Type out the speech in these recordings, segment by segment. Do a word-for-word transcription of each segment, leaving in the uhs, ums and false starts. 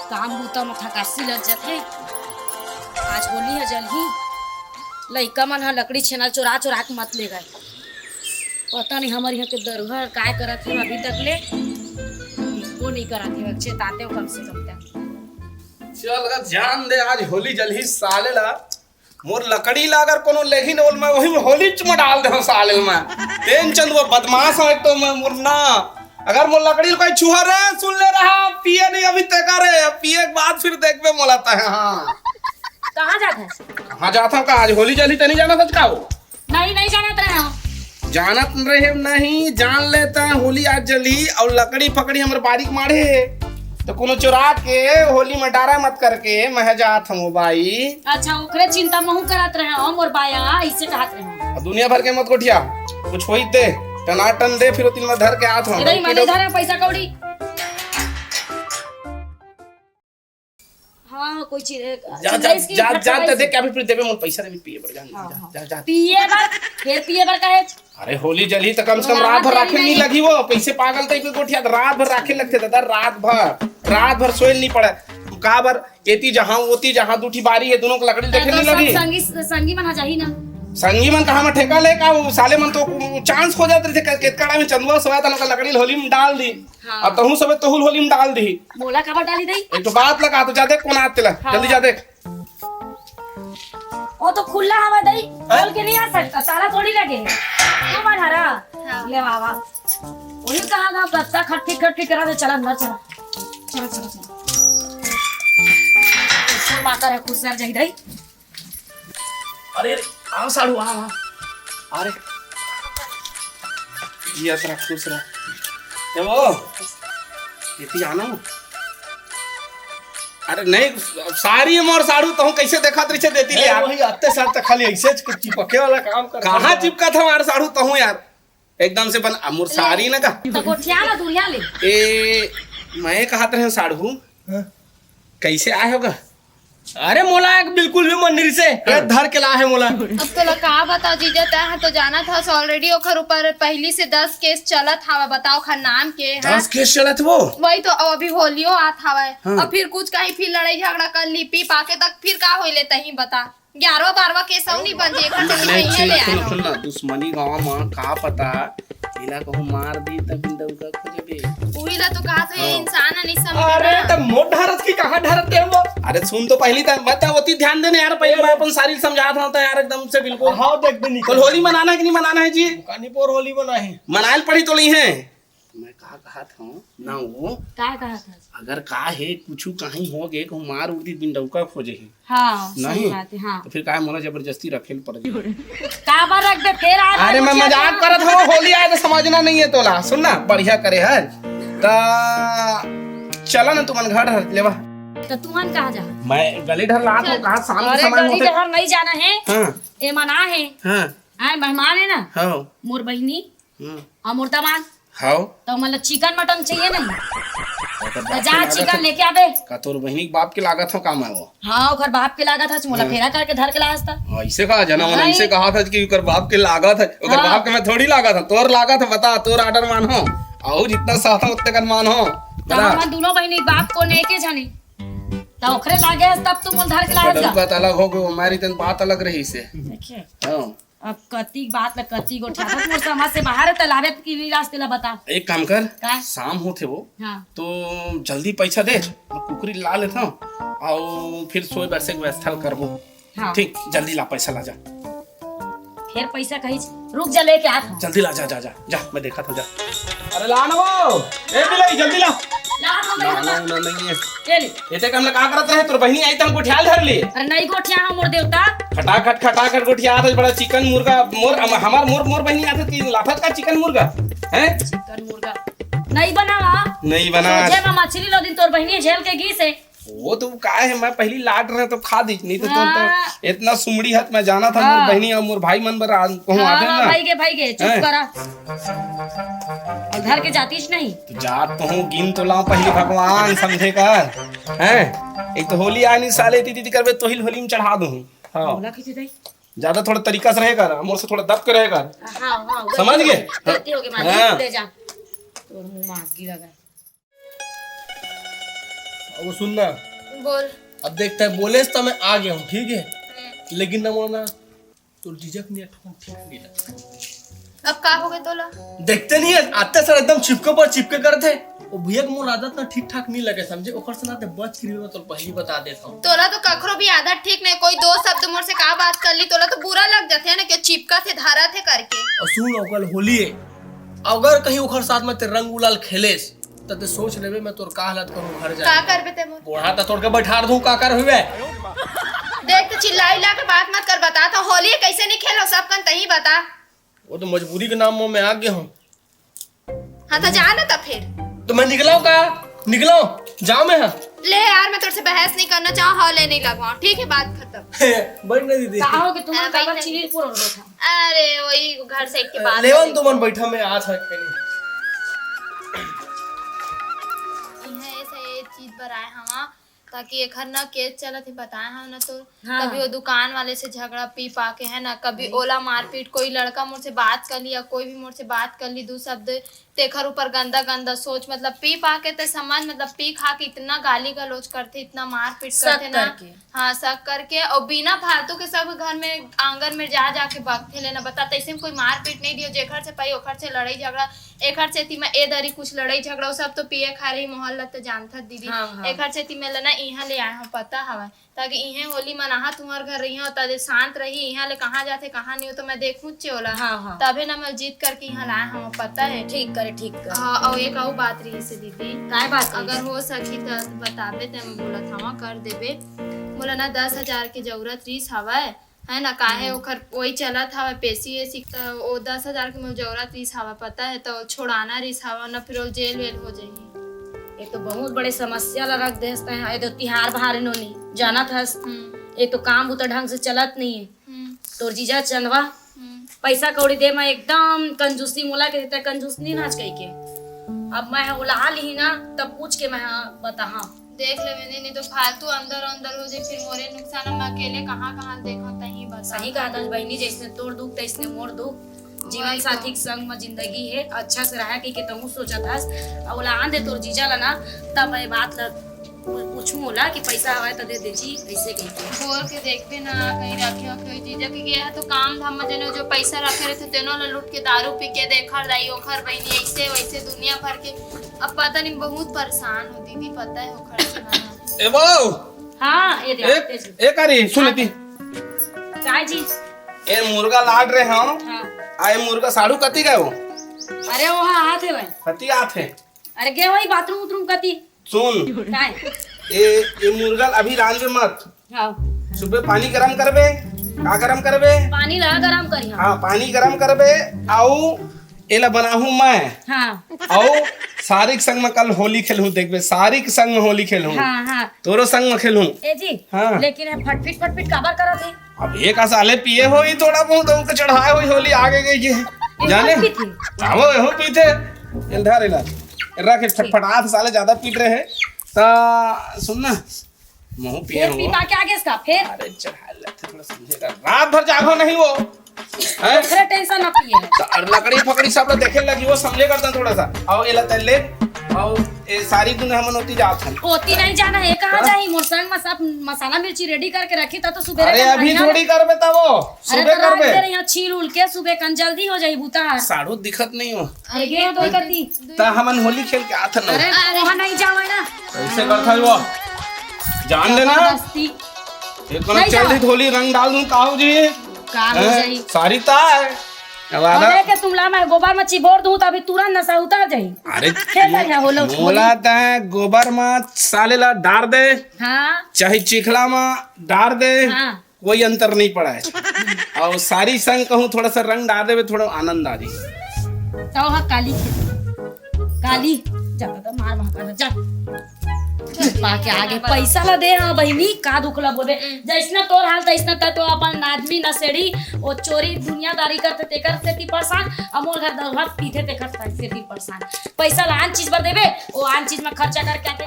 काम बूता म थकासी लग जाथे। आज होली ह जलही, लइका मन ह लकड़ी छेना चोरा चोरा के मत ले गए। पता नहीं हमर यहाँ के दरुहा काय करत हे अभी तक ले, वो नहीं करत हे, चेताते हो कम से कम तक। चल गा, जान दे, आज होली जलही साले ला। मोर लकड़ी ला अगर कोनो लेही न, ओल मैं वही में होली च में डाल दे साले में। तेन चंद वो बदमाश है तो मैं मुन्ना। अगर मोर लकड़ी कोई छुआ रे, सुन ले रहा, पिए नहीं अभी तक रे, पिए के बाद फिर देखबे मोला तय। हाँ। कहाँ जात है? कहाँ जात हूँ? कहाँ आज होली जली तो नहीं जाना सच का हो? नहीं, नहीं जानत रहे हो। जानत रहे नहीं, जान लेता है, होली आज जली और लकड़ी पकड़ी हमर बारी के माढ़े है, तो कोनो चुरा के होली में डारा मत करके मैं जात हूँ भाई। अच्छा, ओकरे चिंता महू करत रहे हो, मोर बाया, इससे कहत रहे हो। अब दुनिया भर के मत गोठिया, कुछ होई दे, टनाटन दे, फिर ओतिन में धर के आत हूँ। इधर ही मने धरे पैसा कौड़ी। हाँ, कोई चीज है। जा, जा, चिल्लाइस की जा, फट जा, फटाइस। देख, अभी फिर देबे, मोर पैसा देबे, पिए बर, जा, हाँ, जा, हाँ। जा, जा। पिए बर, फिर पिए बर काहे? अरे, होली जली त कम से कम रात भर राखे नहीं लगी वो। कैसे पागल तई कोई गोठिया, रात भर राखे लगथे दादा, रात भर, रात भर सोए नहीं पड़े। का बर, एती जहाँ, ओती जहाँ, दू ठी बारी है, दोनों को लकड़ी देखे तो नहीं सब लगी। संगी, संगी मन आ जाही ना। संगी मन कहाँ में ठेका ले का, वो साले मन तो चांस हो जात रहिथे, केतका टाइम चंदुआ सोया था, लकड़ी होली में डाल दी। हाँ। अब तहूँ सबे तहुल होली में डाल दी। मोला काबर डाली दई? एक तो बात लगा, तो जा देख कोन आत तेला। हाँ। जल्दी जा देख। वो तो खुला हवा दई, हाँ? खोल के नहीं आ सकता, ताला थोड़ी लगे। वो मन हरा। हाँ। ले वाह, वाह। वही कहा था, बस्ता खट्टी खट्टी करा दे, चला अंदर चला। चलो, चलो, चलो। इसको माता रहे, खुश रह जाई दई। अरे, अरे, आओ साढ़ू, आओ, आओ। अरे, जियत रह, खुश रह। ए वो, एती आना। अरे नहीं, सारी मोर साढ़ू तहूँ कैसे देखत रहिसे देती ले ए, यार। वही अत्ते सार त खाली ऐसे च चिपके वाला काम कर। कहाँ चिपकत हमार साढ़ू तहूँ यार? एकदम से बन, आ, मोर सारी ना का। तो गोठिया ना दुरिया ले। ए, मैं कहत रहे साढ़ू, हाँ? कैसे आए होगा? अरे मोला एक बिल्कुल भी मन नहीं से, हाँ। ये धर के ला है मोला। अब तोला का बताओ जीजा, तै ह तो जानत हस already ओखर ऊपर पहली से दस केस चलत हवय, बताओ ओखर नाम के, हाँ? दस केस चलत वो? वही तो, अब अभी होलियो आत हवय। हाँ। अब फिर कुछ कहीं फिर लड़ाई झगड़ा कर ली, पी पाके तक फिर का होई ले तही बता। ग्यारहवाँ बारहवाँ केस अउ नहीं बन जे, एखर तो नहीं, नहीं, नहीं सुन, ले सुन, आए सुन हो। ना, दुश्मनी गाँव में का पता, एला कहूँ मार दी तब डौका खोजबे। उही ला तो कहा था, ये हाँ। इंसान ह नहीं समझे अरे, ना। तब मोर ढारत की कहाँ ढारत दे हम? अरे सुन तो पहली तब, मैं तो ओती ध्यान देने यार, पहले मैं अपन सारी समझात हूँ तो यार एकदम से बिल्कुल। हाँ, देख दे निकल। कल होली मनाना है कि नहीं मनाना है जी? कानी पोर होली मनाही। मनाइल पड़ी तो नहीं है। मैं का कहत हूँ ना वो। का कहत हस? अगर का है, कुछ कहीं हो गए, कहूँ मार उड़ दी, दिन डौका खोजे ही। हाँ, सही नहीं? बात है, हाँ। तो फिर काहे मोला जबरदस्ती रखे ल पड़ गई? काबर रख दे, फिर आ अरे, मैं मजाक करत हूँ, होली आए तो समझना नहीं है तोला। सुन ना, बढ़िया करे है। त चला ना तुमन घर हर लेवा। तो तुमन कहाँ जा? मैं गली ढर लात हूँ, चल। कहाँ शाम के अरे, समय गली होते। ढर नहीं जाना है। हाँ। ए मना है। हाँ। आए मेहमान है ना। हाँ। मोर बहिनी। हम्म। अउ मोर दामाद। हाँ। तो मतलब चिकन मटन चाहिए नहीं? ओकर तो बाप जा के लागत चिकन है। लेके आबे। का तोर बहिनी के बाप के लागत हो का मैं वो? हाँ, ओकर बाप के लागत है, मोला हाँ। फेरा करके धर के लास था। हाँ, इसे कहा जना, मैंने नहीं। इसे कहा था कि ओकर बाप के लागत है, ओकर हाँ। बाप के मैं थोड़ी लागत है, तोर लागत है, बता, तोर आर्डर मान हो, अउ जितना साथ हो उतने कन मान हो, तो बता। हम दोनों बहिनी बाप को नेके जानी, तो ओकरे लागे है, तब तुम धर के लास का। का अलग हो गयो, हमारी तन बात अलग रही से। देखिए। हाँ। अब कति बात ल कति गोठियाथस, मोर समझ से बाहर है, त लाबे कि नहीं लास तेला बता। एक काम कर, का? शाम होथे वो, हाँ। तो जल्दी पैसा दे, मैं कुकरी ला लेता हूँ, अउ फिर सोए बैसे के व्यवस्था करबो। हाँ। ठीक, जल्दी ला, पैसा ला जा। फिर पैसा कहीं रुक जा, लेके आत हूँ। जल्दी ला, जा, जा, जा, जा, मैं देखा था, जा। अरे ला ना वो, ए बिलाई, जल्दी ला। ला, ला, ला, ला। ना, ना, नहीं है। ये ले। ये ते काम का करत रहे, तोर बहिनी आई त हम गोठियाल धर ली। अरे नहीं गोठिया हो मोर देवता। खटाखट, खटाखट गोठिया आत है, बड़ा चिकन मुर्गा, मोर, हम, हमार मोर, मोर बहिनी आत है कि लाफत का चिकन मुर्गा, हैं? चिकन मुर्गा। नहीं बनावा। नहीं बना। सोझे में मछली लो दिन तोर बहिनी झेल के गीस है। वो तो का है, मैं पहली लाट रहे तो खा दी, नहीं तो, तो, तो हाँ। इतना सुमड़ी हाथ मैं जाना था, मोर हाँ। बहिनी और मोर भाई मन बर आ, कहूँ हाँ, आते हाँ, ना। भाई के, भाई के, चुप हैं? करा। और घर के जातीस नहीं। तो जात तो हूँ, गिन तो लाऊं पहली भगवान समझे कर, हैं? एक तो होली आनी साले, दीदी करबे तो ही होली में चढ़ा दूँ। हाँ। बोला कि दीदी? ज्यादा थोड़ा तरीका से रहे कर, मोर से थोड़ा दब के रहे कर। हाँ, हाँ, समझ गए? गलती हो गई, हाँ। ले जा। तोर मुंह मार गिरा गया। अब वो सुन ना। बोल। अब देखता है, बोले तो मैं आ गया हूँ, ठीक है? हम्म। लेकिन ना, मोला ना तोर जीजा के नियत ठोकन ठीक नहीं लगे। अब का हो गए तोला? देखते नहीं है, आते सर एकदम चिपके पर चिपके करते। वो भैया के मोर आदत ना ठीक ठाक नहीं लगे, समझे? ओकर से ना ते बच के रहियो, तोला पहली बता देता हूँ। तोला तो कखरो भी आदत ठीक नहीं, कोई दो शब्द मोर से का बात कर ली, तोला तो बुरा लग जाते है ना कि चिपका थे, धारा थे करके। और सुन, ओकर होली है, अगर कहीं ओकर साथ में ते रंग गुलाल खेलेस, त ते सोच लेबे, मैं तोर का हालत करूँ घर जाके। का करबे ते मोर? गोड़ हाथ तोड़ के बैठार दूँ, का कर हुए? देख, तो चिल्ला उल्ला के बात मत कर, बता तो होली कैसे नहीं खेलो, सब कन तही बता। वो तो मजबूरी के नाम में मैं आ गया हूँ। हाँ, तो जा ना तब फिर। तो मैं निकलाऊँ का? निकलाऊँ? जाऊँ मैं, हाँ। ले यार, मैं तोर से बहस नहीं करना चाहूँ, हाँ, ले नहीं लगवाऊँ, ठीक है, बात खत्म। बैठ ना दीदी। का हो गए तुम हाँ, कबर बैठ। चिलीर पुर हो था। अरे, वही घर से एक के बात लेवन कर तो मन बैठा, मैं आज है कहीं। इहाँ ऐसा ये चीज बर आए हवा, ताकि एखर ना केस चलत हे, बताए हव ना तो। हाँ। कभी वो दुकान वाले से झगड़ा पी पा के, है ना, कभी ओला मारपीट, कोई लड़का मोर से बात कर लिया, कोई भी मोर से बात कर ली दू शब्द, तेखर ऊपर गंदा गंदा सोच, मतलब पी पा के ते समझ, मतलब पी खा के इतना गाली गलौज करथे, इतना मारपीट शक करथे ना। करके। हाँ, शक करके, और बिना फालतू के सब घर में आंगन में जा जाके बकथे लेना। बता, तैसे में कोई मारपीट नहीं दियो, जेखर से पाई ओखर से लड़ाई झगड़ा, एखर सेती में ए दरी कुछ लड़ाई झगड़ा, सब तो पिए खा रही, मोहल्ला तो जानथत दीदी। हाँ, हाँ। एखर सेती में लेना इहाँ ले आए हूँ, पता हवय, ताकि इहें होली मनाहा तुम्हार घर रही हो, तदे शांत रही, इहाँ ले कहाँ जाथे कहाँ नहीं हो तो मैं देखूँ चे ओला। हाँ, हाँ। तभे ना मैं जीत करके इहाँ लाए हूँ, पता है। ठीक करे, ठीक करे। हाँ, और एक और बात रही से दीदी। काय बात रही? अगर हो सकी तो बताबे, ते मैं बोलत हवा कर देबे। मोला ना दस हजार के जरूरत रहीस हवय, है ना, काहे हम्म। ओखर वही चलत हवय, पेशी एसी, त ओ दस हजार के मोर जरूरत रिस हवय, पता है, तो छोड़ाना रिस हवय ना, फिर ओ जेल वेल हो जाही। ये तो बहुत बड़े समस्या ला रख देस तैं। ये तो तिहार बहार नोनी जानत हस, हम्म। ये तो काम बुता ढंग से चलत नहीं है। हम्म। तोर जीजा चंदवा हम्म। पैसा कौड़ी दे में एकदम कंजूसी, मोला के देता कंजूस नहीं नाच कही के। अब मैं ओला लिही ना, तब पूछ के मैं बताहा। देख लेबे, नहीं, नहीं तो फालतू अंदर अंदर हो जाए, फिर मोरे नुकसान। हम अकेले कहाँ कहाँ देखो, तही बता। सही कहत हस बहिनी, जैसने तोर दुख तैसने मोर दुख। जीवन वही तो। साथी के संग म जिंदगी हे, अच्छा से रहा कहिके तहूँ सोचत हस। अउ ओला आन दे तोर जीजा ला ना, तब ये बात ला पूछूं ओला कि पैसा हवय त दे देची, ऐसे कहिके। बोल के देखबे ना, कहीं रखे हो कोई जीजा के, ये तो काम धाम में जेनो जो पैसा रखे रहते, तेनो ला लूट के दारू पी के देखर दाई, ओखर बहिनी, ऐसे वैसे दुनिया भर के। अब पता नहीं, बहुत परेशान हो दीदी, पता है ओखर से ना। ए बहू! हाँ, ये दे, एक, तेज। एक अरे, सुन लेती। काय जी? ए मुर्गा लाड रहे हो। हाँ। आ ए मुर्गा साढ़ू कति गए हो? अरे, वो हाँ, आते हुए। कति आते? अरे, गए वही बाथरूम उथरूम कति। सुन। काय? ए, ए मुर्गा अभी रांधबे मत। हाँ। सुबह पानी गरम करबे। का गरम करबे? पानी ला गरम करी, हाँ। हाँ, पानी गरम करबे। आऊ एला बनाहूं मैं। हाँ। अउ सारी के संग में कल होली खेलहूं, देखबे, सारी के संग में होली खेलहूं। हाँ, हाँ। तोरो संग में खेलहूं। ए जी, हाँ। लेकिन ये फटफिट, फटफिट काबर करत हे? अब एक साले पिए होही थोड़ा बहुत, उनके चढ़ाए होही होली आगे गई के। ये जाने? सब पीथे? हाँ, वो, वो पीथे। एल धर एला। रख, ठीक। फटफटात साले ज्यादा पीट रहे हैं। ता सुन ना, महू पिए फिर हो। पी पा के आगे इसका, फिर? अरे चढ़ा लेते, थोड़ा समझेगा। रात भर जागो नहीं वो। हैं? ओकरे टेंशन ना पिए है। और लकड़ी फकड़ी सब लोग देखे लगी, वो समझे करता थोड़ा सा। आओ ये लता ले, आओ ये सारी दिन हमन ओती जात हन। ओती नहीं जाना है, कहाँ हाँ? जाही? मोर संग में सब मसाला मिर्ची रेडी करके रखी था, तो सुबेरे अरे का अभी बढ़िया थोड़ी करबे तब वो, अरे सुबह तो रात करबे। के यहाँ छील उल के सुबह कन जल्दी हो जाही बूता। साढ़ू दिखत नहीं हो। अरे ये तो करती। ता हमन होली खेल के आथन ना। अरे, वहाँ नहीं जावे ना। ऐसे करता है वो। जान लेना। जबरदस्ती। एक बार नहीं चल जाओ। दी होली रंग डाल दूं, काऊ जी। का हो हैं? जाई? सारी ता है। अब आधा अरे के तुमला मैं गोबर में चिबोर दूं, तो अभी तुरंत नशा उतर जाई। अरे, खेल रहे हैं वो लोग। मोला तय गोबर में साले ला डार दे, हाँ। चाहे चिखला में डार दे, हाँ। कोई अंतर नहीं पड़ा है। और सारी संग कहूँ, थोड़ा सा रंग डाल देवे, थोड़ा आनंद आ जाए। तो हा काली खेल। काली, जा तो मार वहाँ कर, जा। पा के आगे पैसा ला दे, हाँ बहिनी, का दुख ला बोले। जैसना तोर हाल, तैसना त तो अपन आदमी नशेड़ी, वो चोरी दुनियादारी करते, तेकर सेती परेशान, अमोल घर दौहा पीते, तेकर सेती परेशान। पैसा ला आन चीज बर देबे, वो आन चीज में खर्चा करके आते।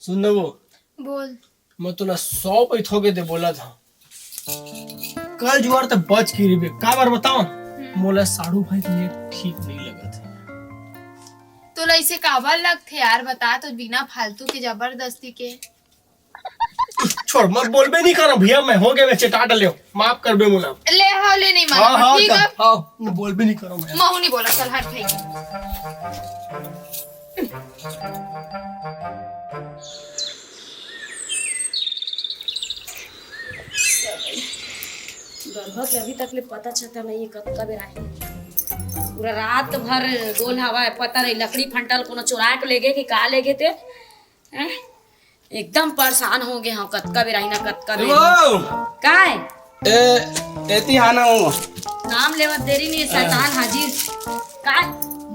सुन ना वो। बोल। मैं तोला सौ पैठो के दे बोला था। कल जुआर त बच के रहिबे। का बर बताओ? हम्म। मोला साढ़ू भाई के नेट ठीक नहीं लगत हे। तोला ऐसे काबर लगथे यार, बता तो, बिना फालतू के जबरदस्ती के। छोड़, मैं बोलबे नहीं करो भैया, मैं हो गया, मैं चेता डले, माफ कर दे मोला। ले, हाँ, ले, नहीं मानो, हाँ, हाँ, ठीक है। हाँ, मैं बोलबे नहीं करो मैं। महू नहीं बोला, चल हट भाई। गरभा के अभी तक ले पता चलता नहीं है कतका बेर आए। पूरा रात भर गोल हवा है, पता नहीं लकड़ी फंटल कोनो चुरा के लेगे कि का लेगे ते। हैं? एकदम परेशान हो गए हंव, कतका बेर आही ना, कतका बेर। काय? ए, एती हाना हो। नाम लेवत देरी नहीं, शैतान हाजिर। काय?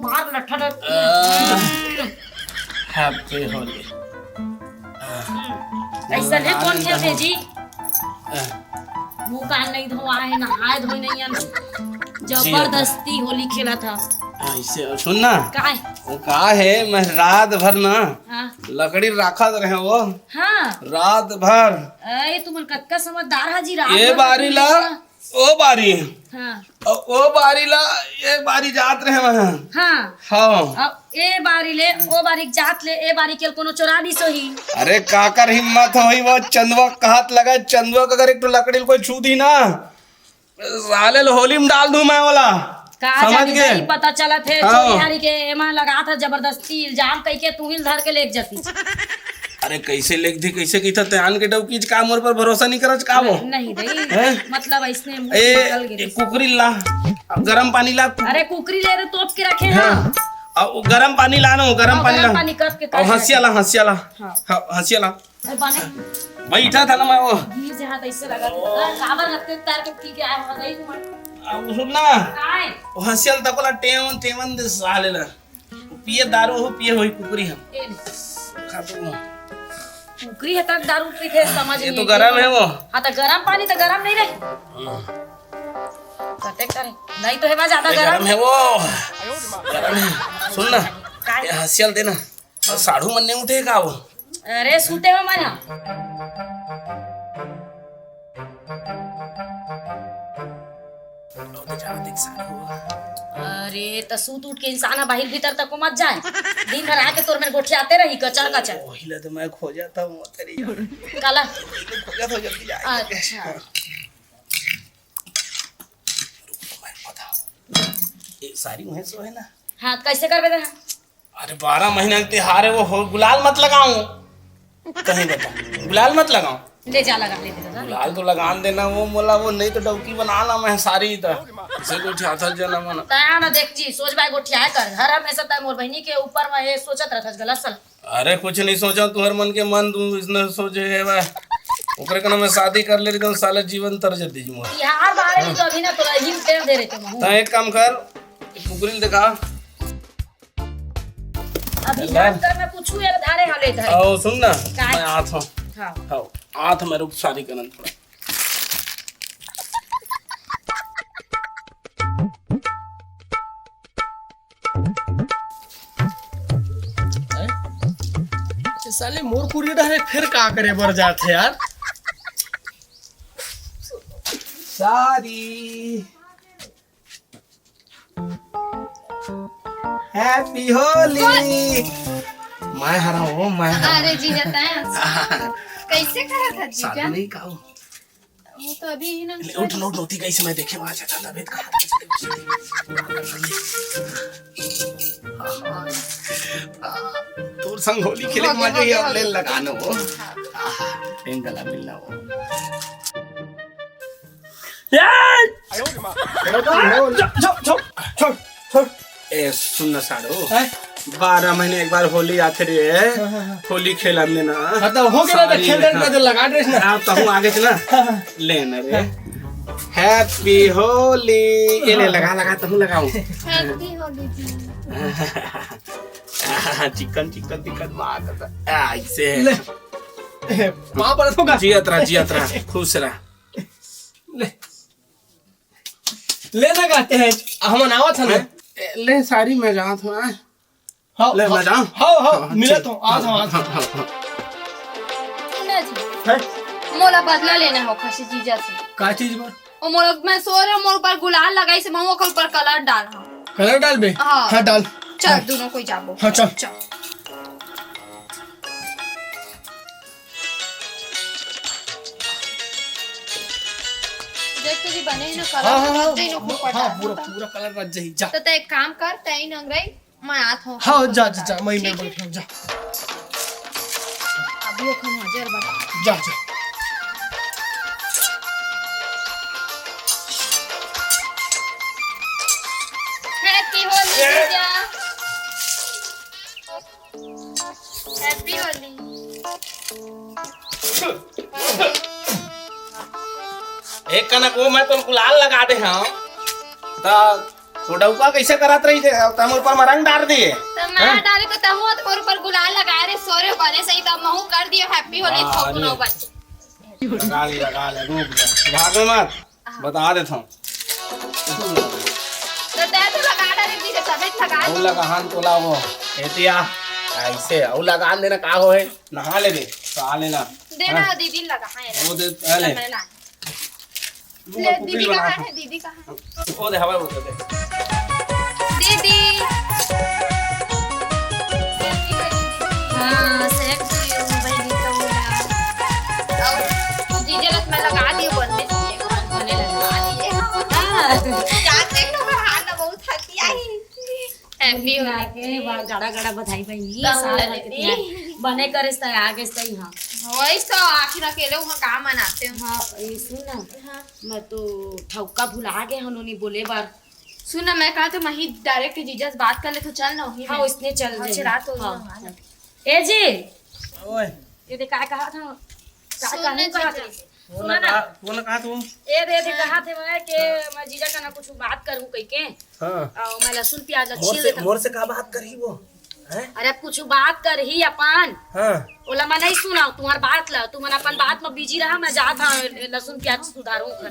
मार लठा लठ। Happy Holi। ऐसा ले कौन खेलते जी? मुंह कान नहीं धोआ है, नहाए धोए नहीं है। जबरदस्ती होली खेला था। ऐसे सुन ना। काय? वो का है, मैं रात भर ना हाँ। लकड़ी राखत रहे वो। हाँ। रात भर। अरे, तुमन कतका समझदार हा जी, रात ये भर बारी लकड़ी ला, राखा। ओ बारी। हाँ। ओ, ओ बारी ला, ये बारी जात रहे वहाँ। हाँ। हाँ। अब ए बारी ले, ओ बारी जात ले, ए बारी के कोनो चोरा नहीं सोही। अरे, काकर हिम्मत होही वो चंदवा कहत लगा, चंदवा का अगर एक ठो लकड़ी कोई छू दी ना, साले ल होली में डाल दूं मैं ओला। का समझ जानी के? नहीं पता चलत हे, हाँ। चोरी हारी के एमा लगात हे जबरदस्ती इल्जाम, कहिके तू ही धर के लेग जाती। अरे कैसे लेग दी, कैसे की था ते आन के डौकीच का मोर पर भरोसा नहीं करच का वो? नहीं भाई, हैं? मतलब ऐसने मुंह ए, निकल गए। ए, कुकरी ला, गरम पानी ला। अरे कुकरी ले रे, तोप के रखे हैं। हाँ। अब गरम पानी ला ना, गरम हाँ, पानी गरम ला। पानी कस के और काट हंसिया ला, हंसिया ला। हाँ। हाँ, हंसिया ला। अरे बने। बैठा था ना मैं वो। गिर जहाँ तैसे लगा था। काबर लगते तार के पी के आया हो, नहीं हुआ। अब सुन ना। काय? वो हंसियल तकोला टेवन, टेवन दे साले ला। वो पिए दारू हो, पिए होई कुकरी हम। ए ले। खा तो वो। कुकरी है तक दारू पी के समझ ये नहीं तो गरम है वो। हाँ, तो गरम पानी तो गरम नहीं रहे। कटे करे। नहीं तो है बा ज्यादा ये गरम। गरम है वो। गरम है। सुन ना। काय? ये हंसियल देना। अउ साढ़ू मन नहीं उठे का वो? अरे, सूते हो मन। अरे, त सूत उठ के इंसान ह बाहिर भीतर तक को मत जाए। दिन भर आके तोर में गोठियाते रही, कचर कचर। वही ला तो मैं खोजत हूँ, तेरी यार। काला? खोजत हूँ, जल्दी जाए। अच्छा। रुक, मैं बताऊँ। ये सारी वहीं से है ना? हाँ, कैसे करबे दे? अरे, बारह महीना के तिहार है, वो हो, गुलाल मत लगाऊं। कहीं बता, गुलाल मत लगाऊं। ले जा, लगा ले, ले जा। गुलाल तो लगान देना, वो मोला, वो नहीं तो डौकी बना ला मैं सारी तो। इसे गोठियाथस जना मन। तया ना देख जी, सोच बाय गोठियाए कर। हर हमेशा तय मोर बहिनी के ऊपर में ये सोचत रहत हस गलत सलत। अरे, कुछ नहीं सोचा, तुहर मन के मन तू इसने सोचे है बा। ओकरे कना मैं शादी कर ले रही तो साला जीवन तर जती जी मोर। तिहार बारे में तो अभी ना तोला ही टेम दे रहे थे महू। ता एक काम कर, कुकरी ल दिखा। अभी ले। जान कर मैं पूछू यार, धारे हाले धरे। आओ, सुन ना, काय? मैं आत हूँ। हाँ। हाँ, आत मैं रुक, शादी करन थोड़ा। ए, साले मोर कुरिया डहरे फिर का करे बर जात हे यार? सारी। Happy Holi। मैं हरा हूँ, मैं हरा। अरे जीजा, तैं कैसे करत हस जीजा? साधु नहीं कहूँ। वो तो अभी ही ना ले, उठ, उठ, उठ, उठी कैसे मैं देखे वहाँ जाता था, तबीयत खराब हो जाती। तोर संग होली खेले के मजा ही ले लगानो वो। हाँ। आहा, एक गला मिलना वो। ए! छोड़, छोड़, छोड़, छोड़, छोड़। ए, सुन ना साढ़ू, हैं? बारह महीने एक बार होली आथे रे, हाँ, हाँ, हाँ। होली खेलन देना। हाँ, तो हो गया ना, तो सारी खेल देना, हाँ। तो लगा दे ना। हाँ, तो हूँ आगे से ना। हाँ, हाँ। ले ना रे। हाँ। Happy Holi। ये ले, हाँ। लगा, लगा, तो हूँ लगाऊँ। Happy Holi जी। चिकन, चिकन, चिकन मार देता। आ, ऐसे। ले। ए, पाँव पड़त होगा। जियत रहा, जियत रहा, खुश रहा। ले। लेना कहते हैं, हमन आवत हन। ए, ले सारी मैं जात हूँ, आ। हाँ, ले, हाँ, मैं जाऊँ? हाँ, हाँ, हाँ, मिलत ठीक। हूँ, आवत हूँ, आवत हूँ। हाँ, हाँ, हाँ। सुना जी, हैं? मोला बदला लेना हो खसी जीजा से। का चीज बर? ओ मोर, मैं सो रहे, मोर ऊपर गुलाल लगाइस हे, मैं ओकर ऊपर कलर डाल, हाँ। कलर डालबे? हाँ। हाँ, डाल। चल, डाल। दोनों कोई जाबो। हाँ, चल। चल। देख तो जी, बने हे ना कलर, हाँ, हाँ, हाँ। बच जाही ना, खूब हाँ, पटाखा पूरा, तो। पूरा कलर बच जाही, जा। तो तैं एक काम कर, तैं ही नंगरई, मैं आत हूँ। हाँ, जा, जा, जा, मैं, मैं ठीक है। बैठा हूँ, जा। अभी ओखर नजर बता। जा, जा। Happy होली ए! जीजा। Happy होली। एक कनक वो मैं तो गुलाल लगा दे हंव। त तो डउका कइसे करत रहिथे? त मोर ऊपर म रंग डार दिए। त मैं हैं? डारे तो तहूँ तो मोर ऊपर गुलाल लगाए रहे, सो रहे बने सही, त महूँ कर दिए Happy होली, हाँ, थोकनो ले। बच। लगा ले, लगा ले, रुक जा। भाग मत। बता देत हंव। त तैं तो लगा डारे दीदी, तबे तो लगा अउ दे। लगाहन तोला वो। एतिया, अइसे, अउ लगान देना का होए? नहा लेबे, नहा लेना। देना हाँ। दीदी लगा, हाँ, ये वो दे, ले। मैं ला। ले, दीदी कहाँ है? दीदी कहाँ है? वो दे, हवा वो दे। दीदी। हाँ, same to you, बहिनी, तो बोला। और जीजा लत मैं लगा दियो, बोलने से ये बोलने लगा दिए। हाँ। जाते ही लोग हाथ ना बहुत हंसी आई। Happy होली। के बा-, गाड़ा गाड़ा बधाई बहिनी, साल भर के तिहार बने करेस त आगे सही, हाँ। वही तो आखिर अकेले वहाँ का मनाते हो? हाँ, ये सुन ना, हाँ। मैं तो ठौका भुला गे हन ओनी बोले बर। सुन ना, मैं कहा तो मैं ही direct जीजा से बात कर ले तो चल ना वहीं हाँ, में। उसने चल हाँ, रही। चला तो हाँ। वहाँ ना। ए जी, ओए। ये दे का कहा था? का सुन कहूँ ना कहा जीजा। था? तू ना, ना। तू ना कहा तू? ए दे, दे हाँ। कहा थे मैं के मैं जीजा का ना कुछ बात करूँ कह के। हाँ। अउ मैं लहसुन प्याज ला मोर छील से, देता। मोर से का बात करही वो? हैं? अरे, अब कुछ बात करही अपन। हाँ। ओला मैं नहीं सुनाओ, तुम्हार बात ला, तुमन अपन बात में busy रहा, मैं जात हूँ लहसुन प्याज सुधारूँ घर।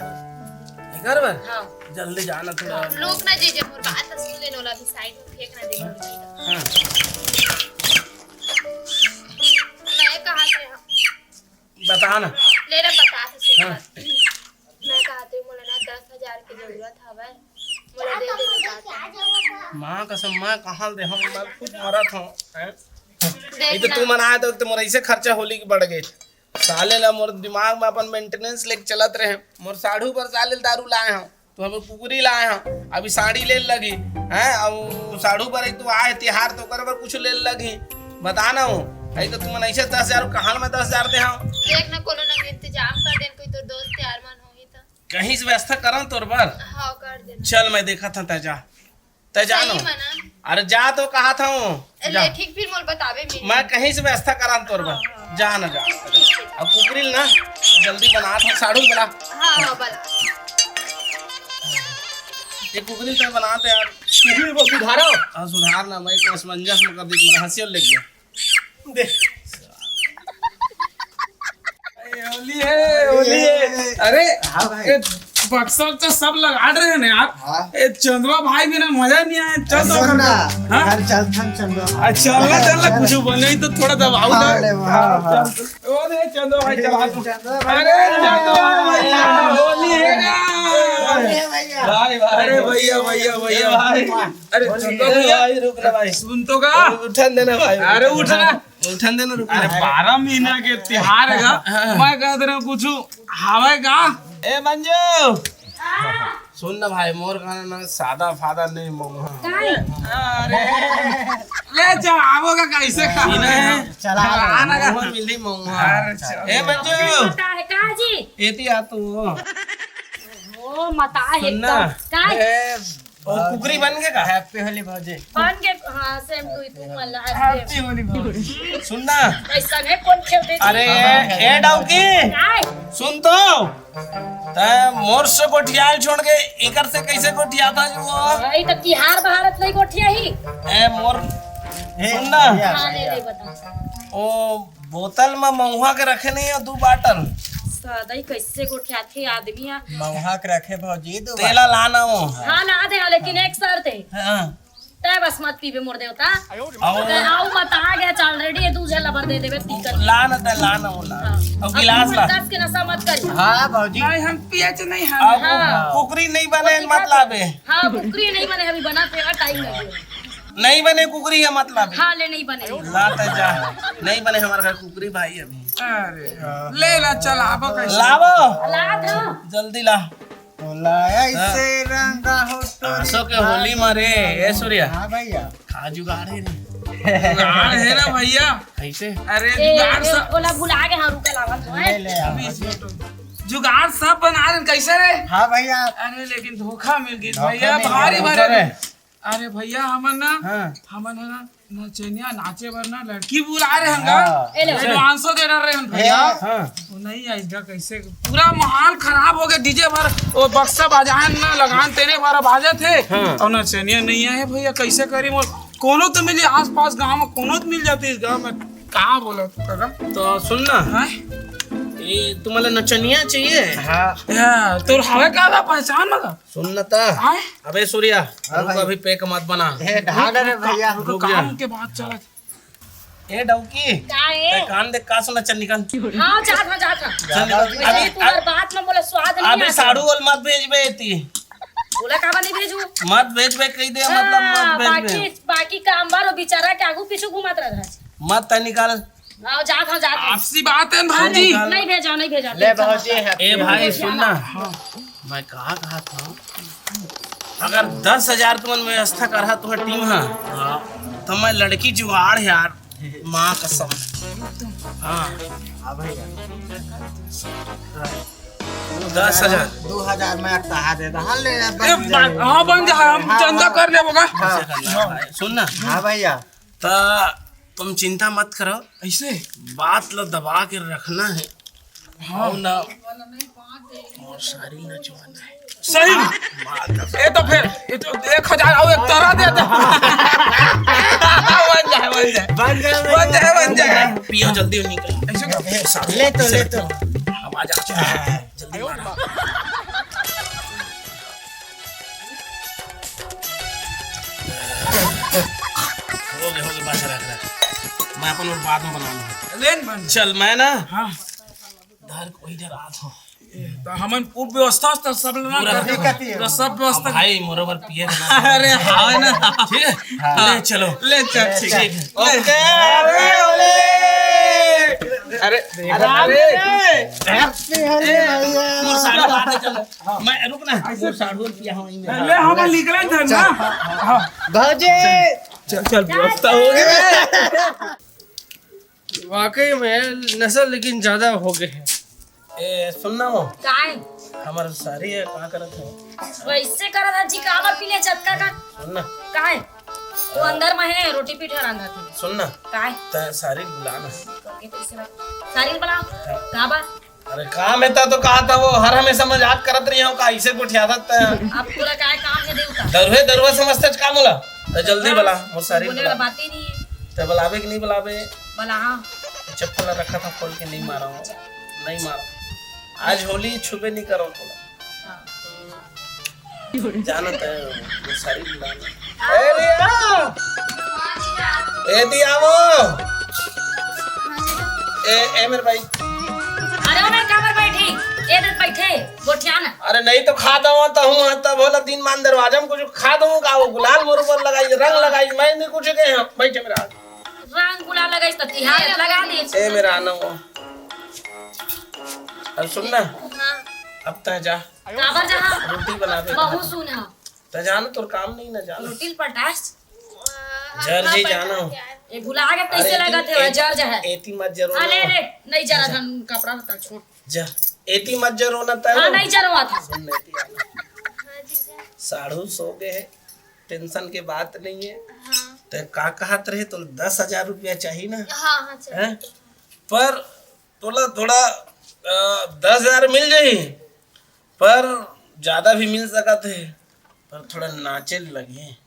घर बर? हाँ। जल्दी जाना थोड़ा। लोग ना जीजा, मोर बात ला सुन लेना, ओला अभी side में फेंक ना दे। हाँ। मैं कहा थे, हाँ। बता ना। ले रे, बता तो सही हाँ। बात। मैं कहते हूँ, मोला ना दस हजार के जरूरत हवय, मोला दे दे बता। माँ कसम, मैं कहाँ ले देहूँ, मैं खुद मरत हूँ, हैं? देख ये तो ना। तू मन आए तो, तो मोर ऐसे खर्चा होली के बढ़ गए। साले ला मोर दिमाग में अपन maintenance लेके चलत रहे, मोर साढ़ू बर साले ला दारू लाए हूँ। तो हम कुकरी लाए हन, अभी साड़ी ले लगही, हैं? अउ साढ़ू बर एक तो आए तिहार, तो ओकर बर कुछ ले लगही। बता ना हो, अई तो तुमन ऐसे दस हजार, कहाँ मैं दस हजार दे हूँ? देख ना, कोनो ना इंतजाम कर देन, कोई तो दोस्त यार मन होही तो। कहीं से व्यवस्था करन तोर बर? हाँ, कर देना। चल, मैं देखत हूँ, तै जा, तै जा सही ना। में ना? अरे जा तो कहा था हूँ, ए, जा। ले, ठीक, फिर मोल बतावे मिली। मैं कहीं से व्यवस्था करान तोर बर। हाँ, हाँ। जा ना, जा। ठीक है। अब कुकरी ना, जल्दी बना था, साढ़ू बना। हाँ, हाँ, बना। ये कुकरी तो बना दे यार। कुकरी को सुधारो। हाँ, सुधार ना, मैं तो असमंजस में कर दी, मेरा हंसी और लग गया। दे। ए, होली है, होली है। अरे, हाँ भाई। ए, बक्सा उक्सा सब लगा रहे हैं ना यार। हाँ। ए, चंदवा भाई बिना मजा नहीं आया। चल तो सुन ना, हाँ? घर चल थन चंदवा भाई। आ, चल ना, चल ना, कुछ बने ही तो थोड़ा दबाओ हाँ, ना। अरे, हाँ, हाँ। ओ दे, चंदवा भाई, चला तू। चंदवा भाई। अरे, चंदवा भैया, होली है ना। होली है भैया। भाई, भाई। अरे, भैया, भैया, भैया। भाई। अरे, होली चंदवा है भैया। भाई, रुक ना भाई। सुन तो का? उठन देना भाई। अरे, उठ ना। उठन देना, रुक। अरे, बारह महीना के तिहार है का? हाँ। मैं कहत रहे हूँ, कुछ हवय का? ए, मंजू। सुन ना भाई, मोर गाना ना सादा फादा नहीं मौहा। काहे? अरे, ले चढ़ावो का कैसे खा? चला। चला ना का। मौहा मिली मौहा। अरे, चल। ए, मंजू। मता है का जी? एती आ तू। ओ, मता है सुन ना। एकदम। काहे? ए, ओ, कुकरी बन के का? Happy होली भौजी। बन के, हाँ, same to you, तू मला, Happy same। होली भौजी। सुन ना। ऐसा नहीं, कौन खेलते थे? अरे, ए डौकी। काय? सुन तो। तै मोर से गोठियाल छोड़ के इकर से कैसे गोठिया था जो वो? ई तो तिहार भारत नहीं गोठिया ही। ए, मोर, ए, सुन ना। भैया, हाँ, ले, भैया। ले, बता। ओ, बोतल में महुआ के रखे नहीं हो, दू बाटल। सदा ही कैसे गोठियाथे आदमी हा। महुआ के रखे भौजी, दू तेला बाटल। लाना हो। हाँ, ला दे, लेकिन एक शर्त है। हाँ। तै बस मत पीबे मोर देवता। आओ। तै आओ मत, आ गया चाल रेडी है, दू झन ला भर दे देबे, दिक्कत नहीं। ला ना, तै ला ना, वो ला। हाँ। अब अब गिलास ला। कस के नशा मत करिए। हाँ भौजी। नहीं, हम पिए च नहीं हम। अब हाँ। कुकरी नहीं बने, वो मत लाबे। हाँ, कुकरी नहीं बने, अभी बना तेरा टाइम नहीं। नहीं बने कुकरी है, मत लाबे। हाँ, ले नहीं बने। ला तै जा। नहीं बने, हमारे घर कुकरी भाई अभी। अरे, ले ला, चल, आबो कैसे? लाबो। ला था। जल्दी ला। लाया इसे रंगा हो टोरी आसो के होली मारे, ए सूर्या। हाँ भैया। का जुगाड़ है रे? जुगाड़ है ना भैया। कैसे? अरे ए, जुगाड़ ए, सब ओला भुला के हाँ रुके लावत हो, ले, हैं? ले, आ, अभी इस मिनट। जुगाड़ सब बना रहे, कैसे रे? हाँ भैया। अरे लेकिन धोखा मिल गई धोखा भैया, मिल भारी गया। भारी। अरे भैया, हमन ना, हाँ। हमन है ना, नचनिया नाचे बर ना लड़की बुला रहे हम हाँ। का। ए लो। एडवांसो दे रहे हम भैया। हाँ। वो नहीं आई गा, कैसे पूरा माहौल खराब हो गया, डीजे भर वो बक्सा बजान ना लगान तेने भर बाजे थे। हाँ। और नचनिया नहीं आए भैया, कैसे करी मोर? कोनो तो मिली आसपास गांव में, कोनो तो मिल जाती इस गांव में। कहाँ बोला तू कदम? तो सुन ना। हाँ? ये तुम्हाला नचनिया चाहिए? हाँ। या, तोर हवे का ला पहचान में का? सुन न त। आय? अबे सूर्या, हाँ रुक, भाई। अभी पैक मत बना। ए, ढाल रे भैया। रुक जा। काम के बात चलत। ए डौकी, का ए? ते कान देख का सुना, चल निकल। हाँ, जात हाँ, जात हाँ। चल निकल। अभी अभी, तू हर बात में बोला स्वाद नहीं अभी आता। साड़ू वाल मत भेजबे एती। बोला काबर नहीं भेजू? मत भेजबे कही दे, मतलब मत हाँ, भेजबे। बाकी, बाकी काम बार वो बेचारा के आगू पीछू घुमात रहत है। मत तै निकाल। आओ, जात हूँ, जात हूँ। आपसी बात है भाजी। अरे, नहीं भेजा, नहीं भेजा, ले tension मत भौजी ले। है। ए भाई, सुन ना। हाँ। मैं कहा, कहा था, अगर दस हजार तुमन व्यवस्था करा तुम्हारी टीम हा, तो मैं लड़की जुगाड़ यार, माँ कसम। हाँ। हाँ भैया। दस हजार। दो हजार में अट्ठाहा दे दो। हाँ, ले, ए, बन बा-, जाए। हाँ, बन जाए, हम हाँ, चंदा हाँ। कर लेबो का। हाँ। सुन ना। हाँ भैया। त तुम चिंता मत करो, ऐसे बात ला दबा के रखना है। हाँ। और ना, और सारी नचवाना है। सही। बात ए तो फिर, ए तो एक हजार और एक तरह दे दे। बन जाए, बन जाए। बन जाए, बन जाए, बन जाए। पियो जल्दी और निकल। ऐसे क्या? ले तो, ले तो। आवाज आ। जल्दी मारा। हो गए, हो गए, बस रख, रख। मैं अपन और बाद में बना लूँ। लेन बन। चल, मैं ना हाँ। धर कोई डरा था। तो हमन पूर्व व्यवस्था उवस्था सब लेना पूरा कर दिक्कत ही है। तो सब व्यवस्था। भाई, मोर बर पिए ना। अरे, हाँ ना। ठीक है? हाँ। ले, चलो। ले, चल, ठीक है। ठीक है। ओके, अरे, ओले। अरे, अरे, अरे। Happy होली ए, भैया। मोर साढ़ू बात है, चलो। मैं, रुक ना, वो साढ़ू पिया हूँ, इनमें। ले, हम निकले थे ना। हाँ। भौजी। चल, चल, व्यवस्था हो गई। वाकई में नशा लेकिन ज्यादा हो गए हैं। ए, सुन ना वो। काय? हमार सारी है, का करत है? वैसे करत है जी, काबर पीले चटका का? सुन ना। काय? वो अंदर में है, रोटी पीठा रांधा था। सुन ना। काय? त सारी बुला ना। करके तो इसे बात। सारी बुला। हाँ। काबर? अरे काम है तो, तो कहा था वो, हर हमेशा मजाक करत रही हो का, इसे गोठिया था त। अब पूरा काय काम है देव का? दरुहे दरुआ समझते का बोला? तो जल्दी बस, बुला, वो सारी बोले बुला। वाला बात ही नहीं है। तो बुलावे कि नहीं बुलावे? बुला, हाँ। चप्पल रखा था खोल के, नहीं मारा हूँ, नहीं मारा। आज होली छुपे नहीं करो थोड़ा। हाँ। जानत है, वो सारी बुला। ए दिया, ए दिया वो। ए, ए मेरे भाई। अरे ओ मेरे काबर बैठी? ए दे बैठे, गोठिया ना। अरे नहीं तो खा दो तो हूँ, तब होला दिन मान दरवाजा में कुछ खा दो का, वो गुलाल मोर ऊपर लगाई, रंग लगाई, मैं नहीं कुछ कहे हूँ। बैठे मेरा। रंग गुलाल लगाई तो तिहार लगा दे। ए मेरा आना वो। अब सुन ना। हाँ। अब तय जा। काबर जहाँ? रोटी बना दे। बहुत सुन है। त जानो तोर काम नहीं ना जानो। रोटी पटास। जर जी जानो। ये भुला के कैसे अरे लगा थे, ए-, जर जा है। एती मत जरो अरे ना। रे, नहीं जरा था, कपड़ा था छोड़। जा, एती मत जरो ना तय। हाँ, नहीं जरवा था। सुन नहीं थी आना। साढ़ू सो गए हैं, टेंशन के बात नहीं है। हाँ। ते का कहत रहे, तो दस हजार रुपया चाहिए ना? हाँ, हाँ, चाहिए। हैं? पर तोला थोड़ा, अ, दस हजार मिल जाही, पर ज्यादा भी मिल सकत हे, पर थोड़ा नाचे लगे।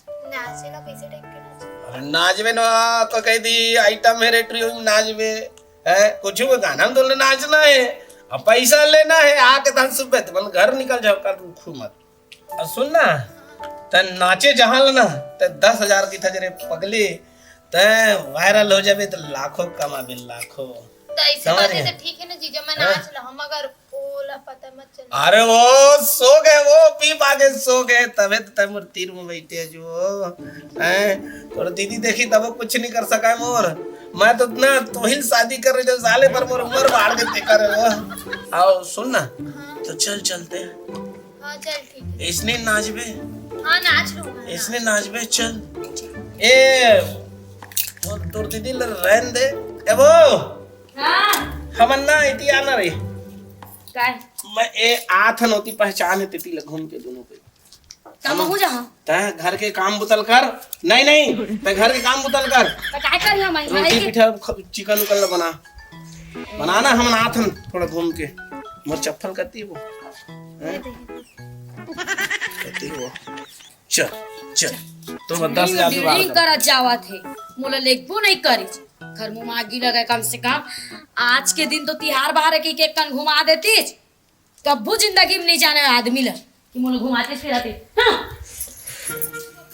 नाचे ला कैसे टाइप के नाचे? अरे नाचबे ना, तो कह दी आइटम है रे, ट्रियो में नाचबे, है कुछ भी गाना में तो नाचना है, अब पैसा लेना है, आके तहन सुबह तुमन घर निकल जाओ, कर तू खू मत। और सुन ना, तैं नाचे जहाँ ल ना, तैं दस हजार कहिथस रे पगली, तैं viral हो जाबे त लाखों कमाबे, लाखों। त अइसे समझ बात हे गए? त ठीक हे ना जीजा, मैं हाँ। नाच लहूँ, मगर ओला पता मत चले। अरे वो सो गे, वो पी पा के सो गे, तभे तो तैं मोर तीर में बइठे हस वो। हैं? तोर दीदी देखही तब कुछ नहीं कर सका है मोर। मैं तो ना तोही ल शादी कर रहे जो साले पर मोर उम्र बाढ़ के देखा रहे वो। अउ सुन ना, हाँ। तो चल चलते हैं। हाँ, चल ठीक हे। अइसने नाचबे? हाँ, नाच लूँ मैं। अइसने नाचबे, चल। ए, वो तोर दीदी ल रहन दे। ए वो, हाँ। हमन ना एती आना रे। काय? मैं ए आथन ओती पहचान हे तेती ल घूम के दोनों पे। त महूँ जाहूँ। तैं घर के काम बुता ल कर। नहीं, नहीं, तैं घर के काम बुता ल कर। त काय करी हम, रोटी पीठा ख-, चिकन उकन ल बना। बना ना, हमन आथन थोड़ा घूम के। मोर चप्पल कती वो? हैं? कती वो? चल, चल। तो बस दस हजार जुगाड़ कर। करत जावत हे। मोला लेगबो नहीं करिस। घर मुँह मागी लगे कम से कम। आज के दिन तो तिहार बार हे कि एक कन घुमा देतिस। कभू जिंदगी में नहीं जाने आदमी ल कि मोला घुमाते फिराते। हाँ।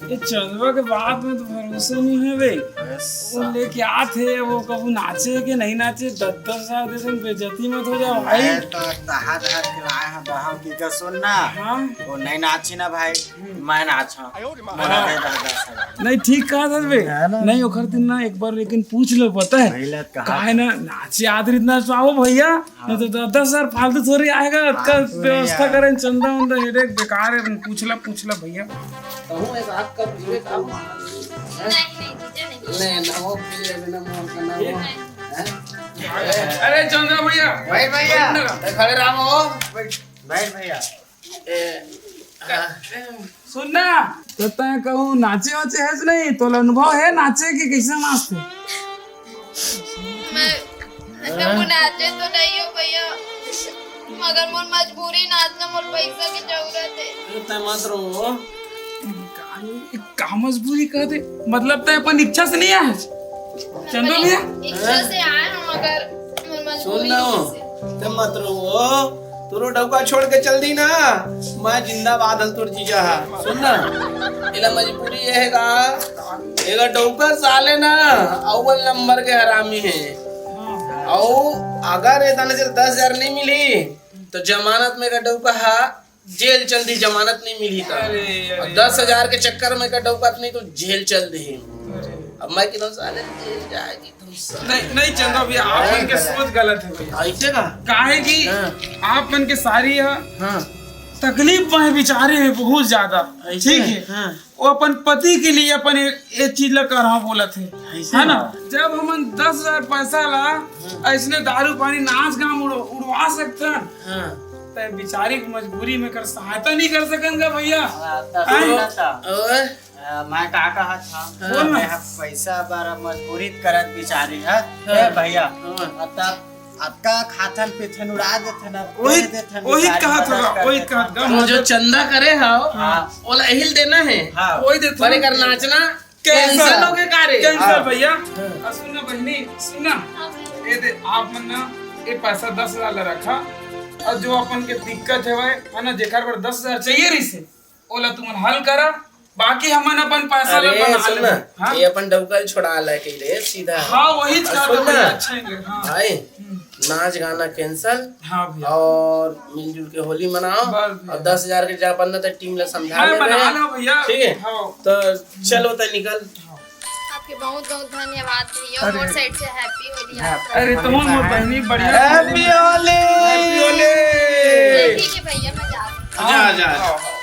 ये चंदवा के बात में तो भरोसा नहीं हे बे। वो लेके आत हे, वो कभू नाचे के नहीं नाचे, दस दस हजार दे दे, बेइज्जती मत हो जाए भाई। मैं तो दहा दहा के लाए हैं बहन की का सुन ना। हाँ। वो नहीं नाची ना भाई, मैं नाचा। मोला दे दस दस हजार। नहीं, ठीक कहा था बे। है ना? नहीं, ओखर दिन ना एक बार लेकिन पूछ लो, पता है? नहीं लत कहा काहे था। ना नाचे आदरी इतना चाहो भैया, हाँ। नहीं तो दस दस हजार फालतू थोड़ी आएगा, अतका फालतू नहीं व्यवस्था यार। करें, चंदा वंदा, ये देख, बेकार है, पूछला, पूछला भैया। कहूँ एक आध कप पीबे का? नहीं, नहीं, जीजा नहीं। ले, ना वो पी लेबे ना, मोर का ना वो। नहीं। हैं? अरे चंदा भैया। भाई भैया, बैठ ना। ए, खड़े रहो। बैठ भैया। ए, हाँ। सुन ना, तो तैं कहूँ नाचे वाचे हेस नहीं? तोला अनुभव हे नाचे के, कैसे नाचते? मैं, मैं वो नाचे तो नहीं हूँ भैया, मगर मोर मजबूरी नाचना, मोर पैसा की जरूरत है। अरे तैं मत रो। का, का मजबूरी कह दे? मतलब तैं अपन इच्छा से नहीं आए? चंदो भैया? इच्छा से आए हम, मगर मोर सुन मजबूरी ना, से। तैं मत रो। तोरो डौका छोड़ के चल दी ना, मैं जिंदाबाद हल तोर जीजा हा। सुन ना, एला मजबूरी ये हे का, एला डौका साले ना अव्वल नंबर के हरामी हे। अउ अगर ए दाना से दस हजार नहीं मिली, तो जमानत में का डौका हा जेल चल दी, जमानत नहीं मिली था। अरे, अरे। और दस हजार के चक्कर में का डौका नहीं तो जेल चल दी। अरे। अब मैं किधर साले जेल जाएगी। नहीं, नहीं चंदा भैया, आप मन के सोच गलत है भैया। ऐसे का? काहे कि हाँ। आप मन के सारी है हाँ। तकलीफ में बिचारे है बहुत ज्यादा। ऐसे ठीक है? है? हाँ। वो अपन पति के लिए अपन ये, ये चीज ला करहा बोलत है, ऐसे है ना? का? जब हमन दस हजार पैसा ला हाँ। ऐसने दारू पानी नाच गान उड़-, उड़वा सकथन, हाँ। ते बिचारी के मजबूरी में कर सहायता नहीं कर सकन का भैया? हाँ, तो हैं? सुन ना ता। ओए। अ, मैं का कहत हँव? बोल ना। मैं ह पैसा बर मजबूरी करत बिचारी ह। हाँ। ए भैया, हाँ। अतका, अतका खाथन पीथन उड़ा देथन, अब वही, दे देथन वही बिचारी कहत मदद हँव, कर वही देथन। कहत हँव। तो जो चंदा करे हव, हाँ। ओला एहिल देना हे। हाँ। वही देथन। पर एकर नाचना cancel cancel। हो गए का रे? Cancel हाँ। भैया। हाँ। अउ सुन ना बहिनी, सुन ना। हाँ भैया। ए दे, आप मन ना ए पैसा दस हजार ला रखा, अउ जो अपन के दिक्कत हवय, है ना, जेकर बर दस हजार चाहिए रहिसे, ओला तुमन हल करा, बाकी हमन अपन पैसा ला अरे, बना सुन लेबो। ना, हाँ? ये अपन डौका ल छोड़ा ला कही रे, सीधा। हाँ, वही अउ कहत सुन हँव, ना, अच्छा ही लगे, हाँ। भाई, हम्म। नाच गाना cancel हाँ भैया। अउ मिलजुल के होली मनाओ बस भैया। अउ दस हजार के जा अपन ना तो team ला समझा मैं ले बना रहे। लो भैया। ठीक है? हाँ। तो चलो तो निकल। हाँ। आपके बहुत बहुत धन्यवाद भैया, अरे। मोर side से happy होली हाँ। आपको। अरे, तुम मोर बहिनी बढ़िया। Happy होली। Happy होली। ठीक है भैया, मैं जा रही हूँ। जा, जा। हाँ, हाँ।